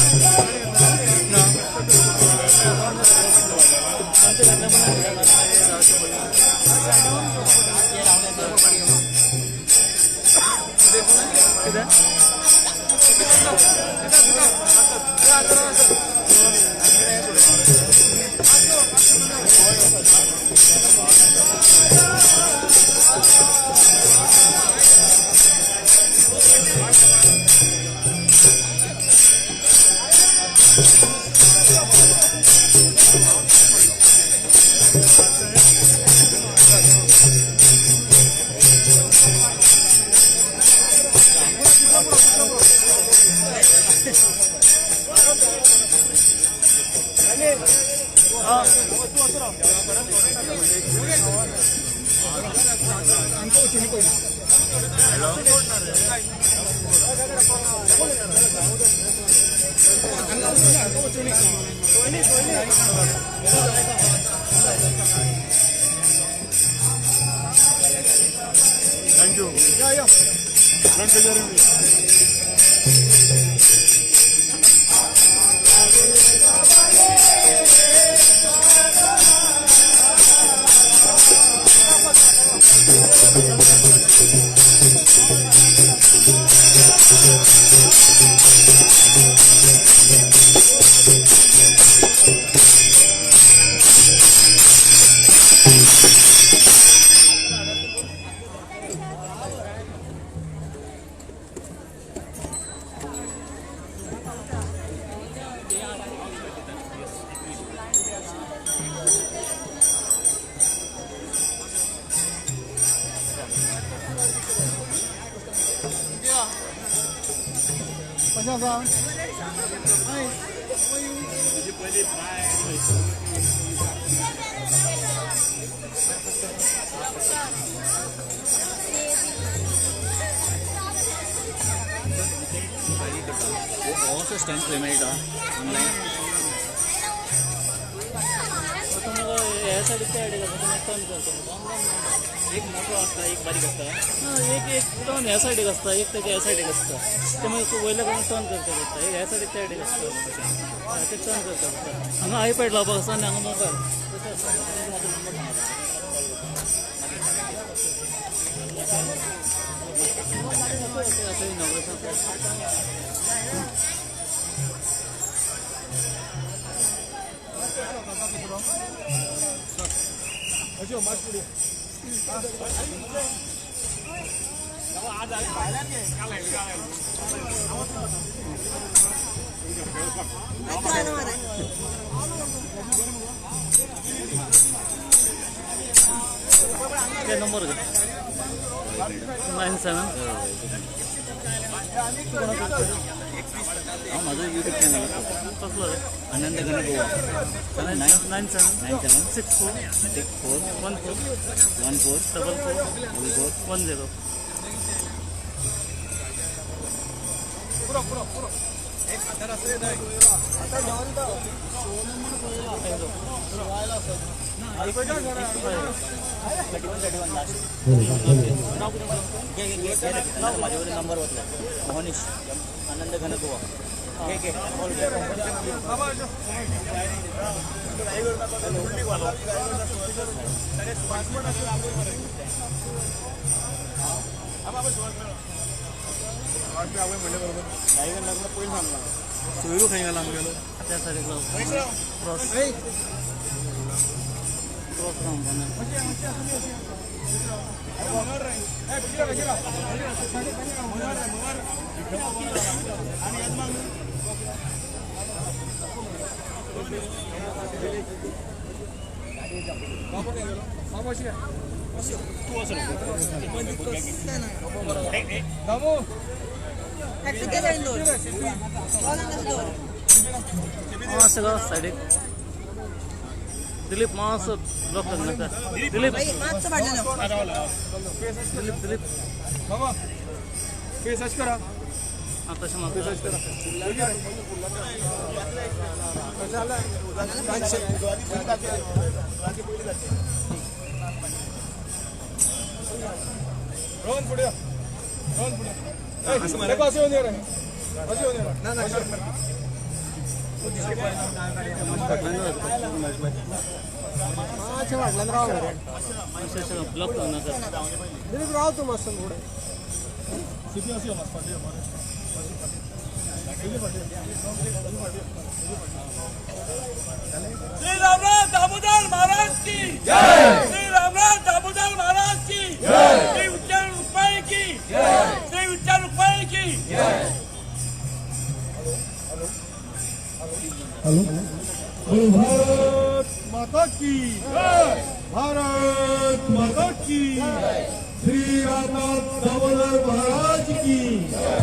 Thank you. Yeah, yeah. Hi, how are you? Also stand payment online. एक मोटो आसता एक बारीक आसता एक एक टर्न ह्या सायडीक आसता एक तेच्या ह्या सायडीक आसता ते मागीर वयल्या कडेन टर्न करचें पडटा एक ह्या सायडीक त्या सायडीक आसता ते टर्न करचें पडटा हांगा आयपॅड लावपाक आसता आनी हांगा मोबायल तशें आसता. म्हाजो नंबर आतां इनॉग्रेशन. नंबर 97. हांव म्हाजो यूट्यूब चॅनल आसा कसलो रे? आनंद घन गोवा. 97 97 64 64 14 14 44 44 10. पुरो पुरो पुरो एक हातार आसले न्हय आतां दवरता 31 31 लास्ट. घे घे घे म्हाजे वयलो नंबर वतलो मोहनीश आनंद घन गोवा. घे घे कॉल घे. सोयरू खंय गेला आमगेलो त्या सायडीक क्रॉस क्रॉस रावंड. मातशें सायडीक दिलीप मातसो ब्लॉक करनाका. दिलीप दिलीप दिलीप फेस करा. हां तशें मातशें करा. रोहन पुढे रोहन पुढे. अशें येवन ना ना. फाटल्यान राव मरे ब्लॉक करूं नाका. दिलीप राव तूं मातसो फुडें. श्री रामनाथ दामोदर महाराज की जय. श्री रामनाथ दामोदर महाराज की जय. श्री विठ्ठल रुक्माई की जय. श्री विठ्ठल रुक्माई की जय. हेलो भारत माता की जय. भारत माता की जय. श्री रामनाथ दामोदर महाराज की जय.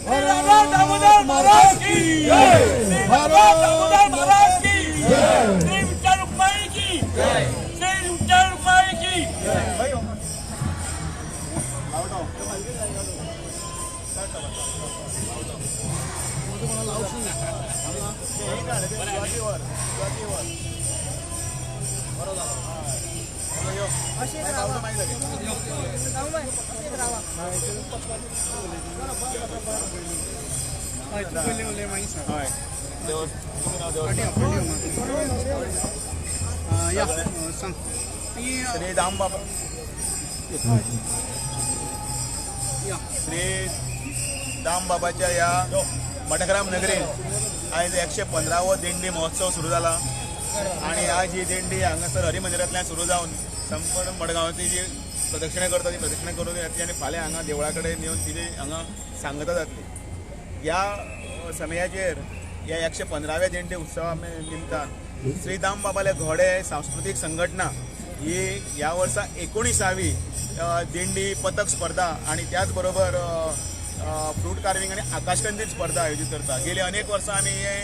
श्री रामनाथ दामोदर महाराज की जय. श्री रामनाथ दामोदर महाराज की जय. श्री विठ्ठल रुक्माई की जय. श्री विठ्ठल रुक्माई की जय. श्री दामबाबा श्री दामबाबाच्या ह्या मठग्राम नगरीन आयज 115वो दिंडी महोत्सव सुरू जाला आनी आज ही दिंडी हांगासर हरिमंदिरांतल्यान सुरू जावन संपूर्ण मडगांवची जी प्रदक्षिणा करता ती प्रदक्षिणा करून येतली आनी फाल्यां हांगा देवळा कडेन येवन तिजी हांगा सांगता जातली. ह्या समयाचेर ह्या 115व्या दिंडी उत्सवा निमतान श्री दामबाबाले घोडे सांस्कृतीक संघटना ही ह्या वर्सा 19वी दिंडी पथक स्पर्धा आनी त्याच बरोबर फ्रूट कार्विंग आनी आकाशकंदील स्पर्धा आयोजीत करता. गेली अनेक वर्सां आमी हे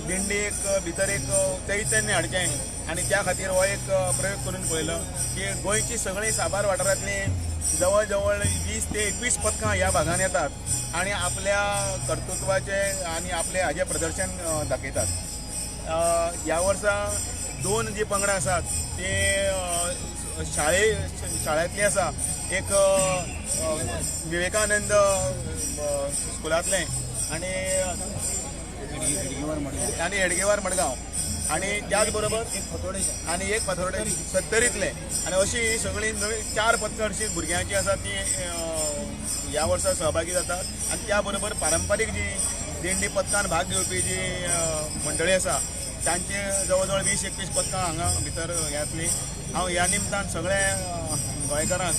दिंडीक भितर एक चैतन्य हाडचें आनी त्या खातीर हो एक प्रयोग करून पळयलो की गोंयची सगळीं साबार वाठारांतलीं जवळ जवळ 20 ते 21 पथकां ह्या भागान येतात आनी आपल्या कर्तृत्वाचें आनी आपलें हाजें प्रदर्शन दाखयतात. ह्या वर्सा 2 जी पंगडां आसात ते शाळेंतली आसा. एक विवेकानंद स्कुलांतलें आनी हेडगेवार मडगांव आनी त्याच बरोबर आनी एक फातोर्डे सत्तरींतलें आनी अशी ही सगळीं नवी 4 पथकां अशी भुरग्यांची आसा ती ह्या वर्सा सहभागी जातात आनी त्या बरोबर पारंपारीक जी दिंडी पथकान भाग घेवपी जी मंडळी आसा तांचे जवळ जवळ 20-21 पथकां हांगा भितर येतली. हांव ह्या निमतान सगळ्या गोंयकारांक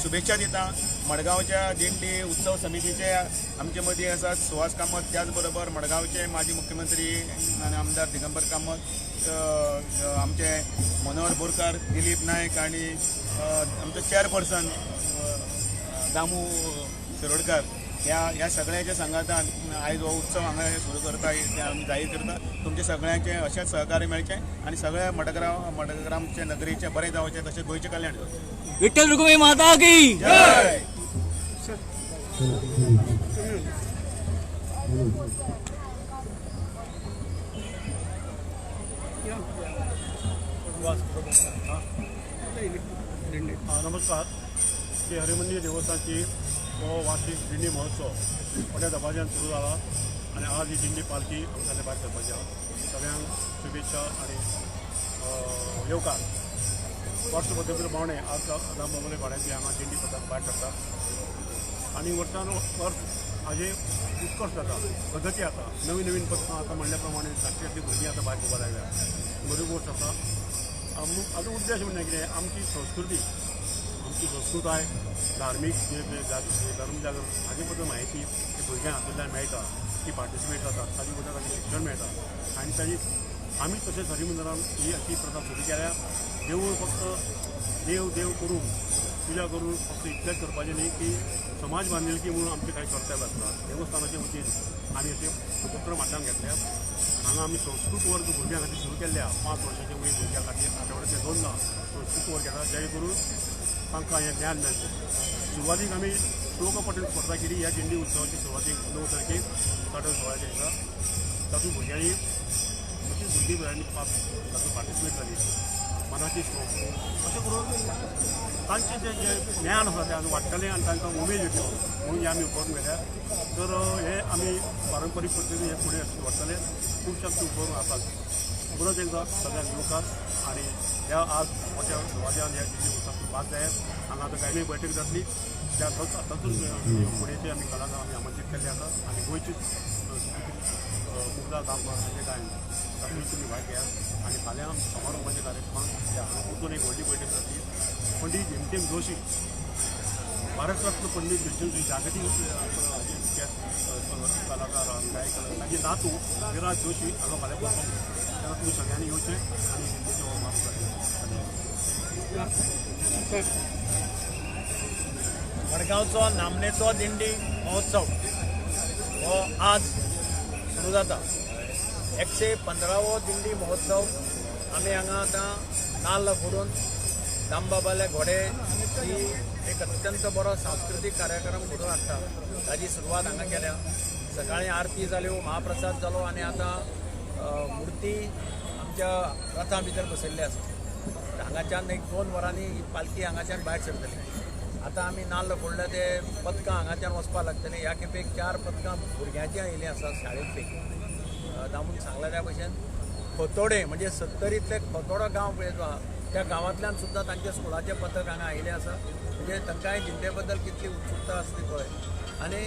शुभेच्छा दिता. मडगांवच्या दिंडी उत्सव समितीचे आमचे मदीं आसात सुहास कामत, त्याच बरोबर मडगांवचे माजी मुख्यमंत्री आनी आमदार दिगंबर कामत, आमचे मनोहर बोरकार, दिलीप नायक आनी आमचो चेअरपर्सन दामू शिरोडकर ह्या सगळ्यांच्या सांगातान आयज हो उत्सव हांगा सुरू करता ते आमी जाहीर करता. तुमचे सगळ्यांचे अशेंच सहकार्य मेळचें आनी सगळ्या मडगांवचे नगरीचें बरें जावचें तशें गोंयचें कल्याण जावचें. विठ्ठल रुक्मिणी माता की जय. नमस्कार. श्री हरिमंदिर देवस्थानची हो वार्षिक दिंडी महोत्सव मोठ्या दबाज्यान सुरू जाला आनी आज ही दिंडी पालखी आमकां भायर सरपाची आसा. सगळ्यांक शुभेच्छा आनी येवकार. वर्स पद्दतीन बोणे आज दामबाबाले घोड्याची हांगा दिंडी पथक भायर सरता आनी वर्सान वर्स हाजे उत्कर्श जाता, प्रगती जाता. नवीन नवीन पथकां आतां म्हणल्या प्रमाणे धाकटी धाकटी भुरगीं आतां भायर पडपाक लागल्या. बरी गोश्ट आसा. हाजो उद्देश म्हणल्यार कितें, आमची संस्कृती, आमची संस्कृताय, धार्मीक धर्म जागरण हाजे बद्दल म्हायती ती भुरग्यांक हातूंतल्यान मेळटा, ती पार्टिसिपेट जातात, ताजे बद्दल तांकां शिक्षण मेळटा आनी ताजी आमी तशेंच हरिमंदिरान ही अशी प्रथा सुरू केल्या. देवूळ फक्त देव देव करून पुजा करून फक्त इतलेंच करपाचें न्ही की समाज बांदिलकी म्हणून आमचें कांय कर्तव्य आसता. देवस्थानाचे वतीन आमी अशे उपक्रम हातांत घेतल्या. हांगा आमी संस्कृत वर्ग भुरग्यां खातीर सुरू केल्ल्या. 5 वर्सांचे वयर भुरग्यां खातीर आठवड्याचे 2 संस्कृत वर्ग घेता, जेणे करून तांकां हें ज्ञान मेळचें. सुरवातीक आमी श्लोक पठण स्पर्धा केली. ह्या दिंडी उत्सवाची सुरवातीक 9 तारखेक उद्घाटन सुवाळ्याच्या दिसा तातूंत भुरग्यांनी तशीच भुरगीं भुरग्यांनी तातूंत पार्टिसिपेट जाली मराठी श्लोक अशें करून तांचें जें जें ज्ञान आसा तें आमी वाडटलें आनी तांकां उमेद येतली म्हणून हें आमी उपक्रम घेतल्या. तर हे आमी पारंपरीक पद्दतीन हे फुडें व्हरतले. खुबशे आमचे उपक्रम आसात. परत एकदां सगळ्यांक येवकार आनी ह्या आज मोठ्या दबाज्यान ह्या दिंडी उत्सवाक भाग जायात. हांगा आतां गायनूय बैठक जातली त्या तातूंत फुडेंचे आमी कलाकार आमी आमंत्रीत केल्ले आसा आनी गोंयची मुग्धा गांवकर हांचें गायन तातूंत तुमी भाग घेयात. आनी फाल्यां समारोपाच्या कार्यक्रमाक परतून एक व्हडली बैठक जातली. पंडीत भीमसेन जोशी, भारतरत्न पंडीत भीमसेन जोशी जागतीक कलाकार गायक, ताजे नातू विराज जोशी हांगा फाल्यां परफॉर्म तेन्ना तुमी सगळ्यांनी येवचें आनी दिंडीचो हो मान करचें. मडगांवचो नामनेचो दिंडी महोत्सव हो आज सुरू जाता. 115वो दिंडी महोत्सव आमी हांगा आतां नाल्ल फोडून दामबाबाले घोडे ही एक अत्यंत बरो सांस्कृतीक कार्यक्रम घडोवन हाडटा ताजी सुरवात हांगा केल्या. सकाळीं आरती जाल्यो, महाप्रसाद जालो आनी आतां मुर्ती आमच्या रथा भितर बसयल्ली आसा. हांगाच्यान एक 2 वरांनी ही पालखी हांगाच्यान भायर सरतली. आतां आमी नाल्ल फोडले ते पदकां हांगाच्यान वचपाक लागतलीं. ह्या खेपेक 4 पदकां भुरग्यांचीं आयिल्लीं आसा शाळेंतलीं. दामून सांगला त्या भशेन खोतोडे म्हणजे सत्तरींतले खोतोडो गांव पळय जो आहा त्या गांवांतल्यान सुद्दां तांच्या स्कुलाचें पथक हांगा आयिल्लें आसा. म्हणजे तांकांय दिंडे बद्दल कितली उत्सुकता आसली पळय. आनी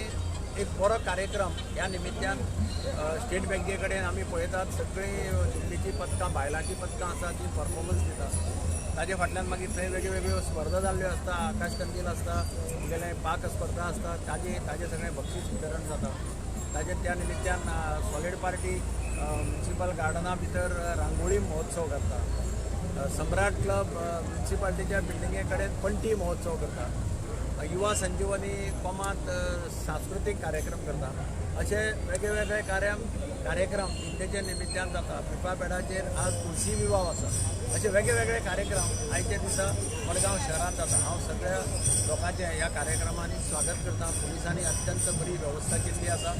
एक बरो कार्यक्रम ह्या निमित्यान स्टेट बँके कडेन आमी पळयतात सगळीं दिंडीचीं पथकां, बायलांचीं पथकां आसा तीं परफॉर्मन्स दितात. ताजे फाटल्यान मागीर थंय वेगळ्यो वेगळ्यो स्पर्धा जाल्ल्यो आसता, आकाश कंदील आसता, तुगेलें पाक स्पर्धा आसता, ताजें सगळें बक्षीस वितरण जाता. ताजे त्या निमित्यान सॉलिड पार्टी म्युनिसिपल गार्डना भितर रांगोळी महोत्सव करता. सम्राट क्लब म्युनिसिपालिटीच्या बिल्डिंगे कडेन पणटी महोत्सव करता. युवा संजीवनी कोमांत सांस्कृतीक कार्यक्रम करता. अशे वेगळे वेगळे कार्यक्रम दिंडेच्या निमित्यान जाता. पिपापेडाचेर आज तुळशी विवाह आसा. अशे वेगळे वेगळे कार्यक्रम आयच्या दिसा मडगांव शहरांत जाता. हांव सगळ्या लोकांचें ह्या कार्यक्रमांनी स्वागत करता. पुलिसांनी अत्यंत बरी वेवस्था केल्ली आसा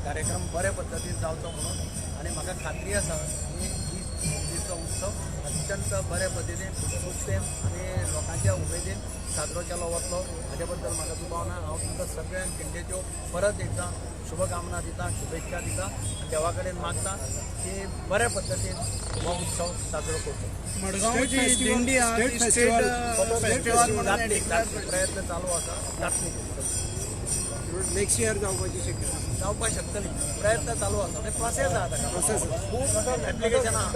कार्यक्रम बरे पद्दतीन जावचो म्हणून आनी म्हाका खात्री आसा की ही दिंडीचो उत्सव अत्यंत बरे पद्दतीन उत्सुकतेन आनी लोकांच्या उमेदीन साजरो केलो वतलो हाजे बद्दल म्हाका दुबाव ना. हांव तुमकां सगळ्यांक दिंडेच्यो परत एकदां शुभकामना दिता, शुभेच्छा दिता आनी देवा कडेन मागता की बऱ्या पद्दतीन हो उत्सव साजरो करचो. प्रयत्न चालू आसा, जातली नेक्स्ट इयर जावपाची शक्यता जावपाक शकतली. प्रयत्न चालू आसा, ते प्रोसेस आहा ताका, खूब एप्लिकेशन आहा.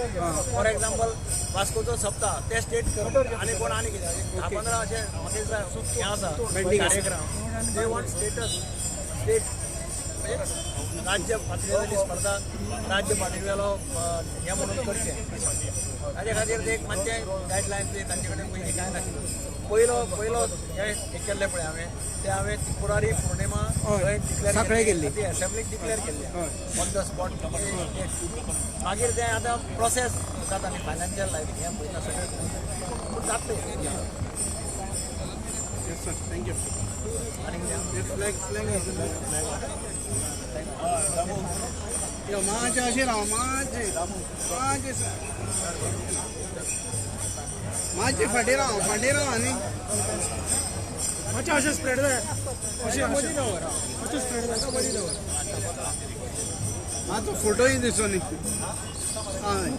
फॉर एग्जाम्पल वास्कोचो सप्ताह ते स्टेट कर आनी कोण आनी कितें 10-15 अशें म्हाका हें आसा कार्यक्रम. They want status, state म्हणजे राज्य पातळेवेली स्पर्धा राज्य पातळेवेलो हें म्हणून करचें. ताजे खातीर ते एक मातशें गायडलायन्स तांचे कडेन पयलीं कांय नाशिल्लें. पयलो पयलो हें केल्लें पळय हांवें तें हांवें त्रिपुरारी पूर्णिमा थंय डिक्लेअर केल्ली, ती एसेंब्लीक डिक्लेअर केल्ली ऑन the spot. मागीर तें आतां प्रोसेस जाता न्ही, फायनान्शियल लायफ हें पळयता सगळें पूण जातलें. Thank you. मातशें अशें राव, मातशें मातशें मातशें फाटीं राव, फाटीं राव आनी मातशें अशें स्प्रेड जाय, अशें मदीं दवर, मातशें स्प्रेड जाय, मदीं दवर. मातसो फोटोय दिसो न्ही. हय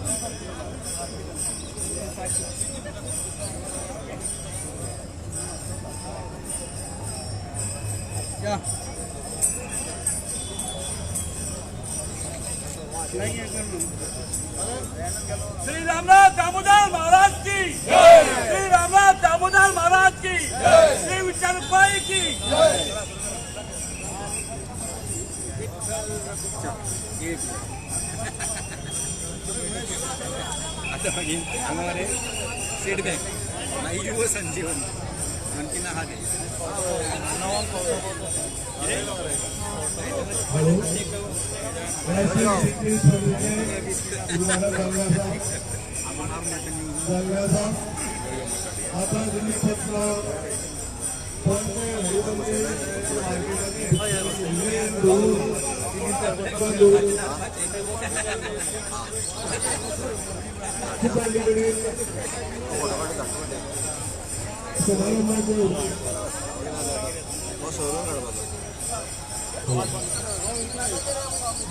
या श्री रामनाथ दामोदर महाराज की जय, श्री रामनाथ दामोदर महाराज की जय, श्री विठ्ठल रुक्माई की जय. आता मागीर हांगा मरे स्टेट बँक मागीर युवा संजीवन आणखी आहा ते. आता Delhi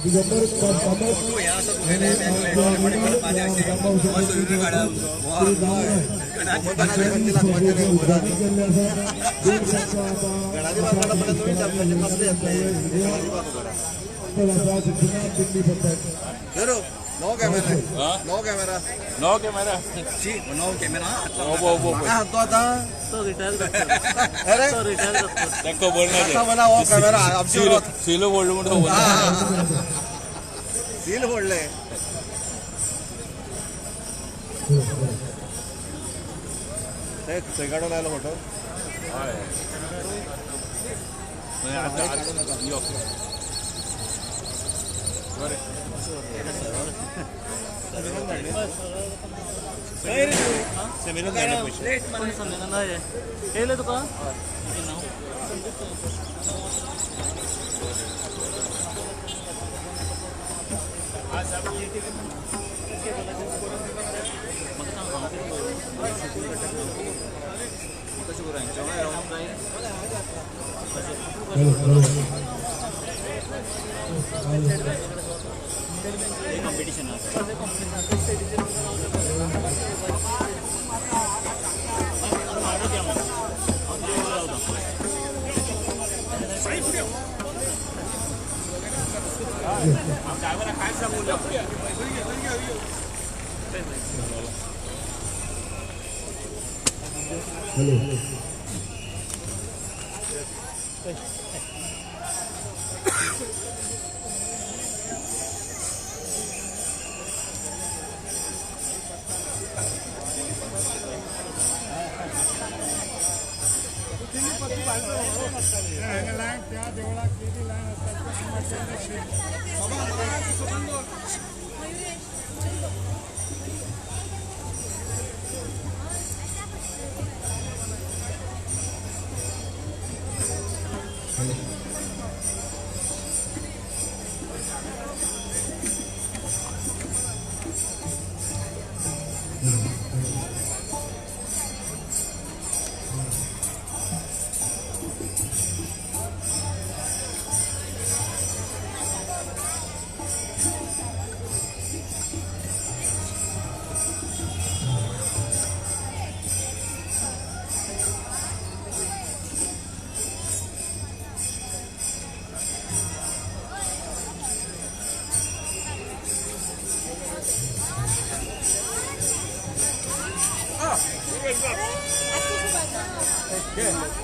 Digambar Kamat no camera, no camera, no camera, ची नो कैमरा। तो आता तो रिटायर करता। अरे तो रिटायर करता। ताका खबर ना आता मला हो कॅमेरा आमचे सील फोडलो म्हणून खबर ना। सील फोडले। ते थंय काडून आयलो फोटो। हय आतां यो बरें। येयले तुका कंपटीशन हॅलो Yeah.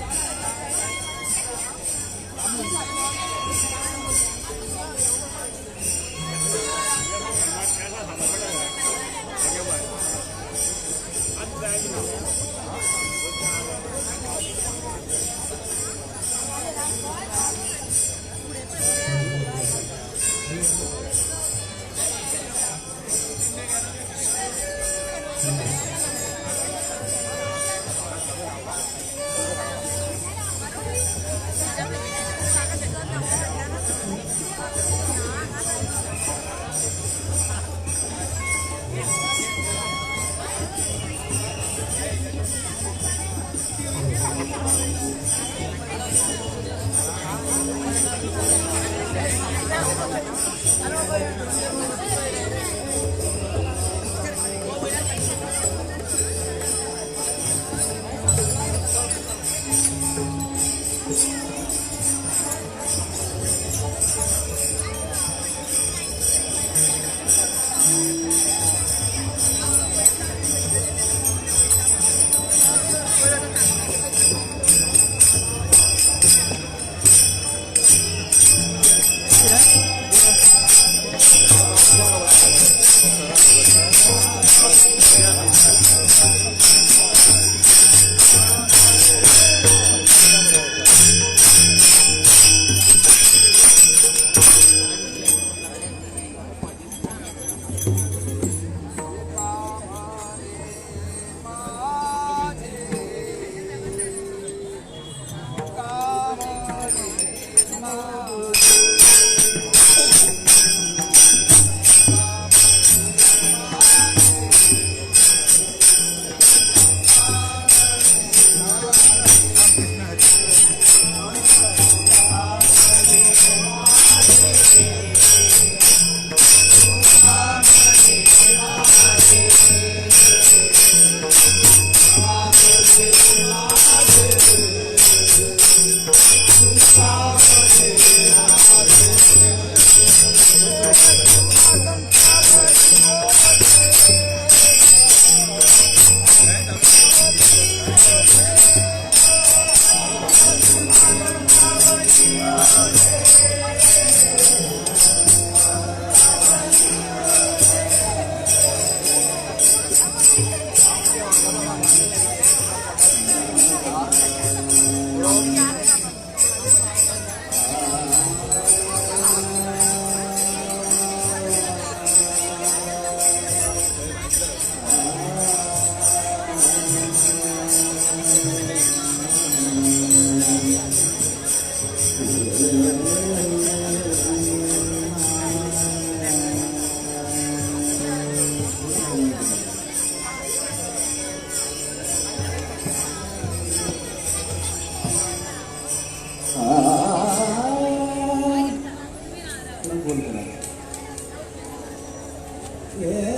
Bye.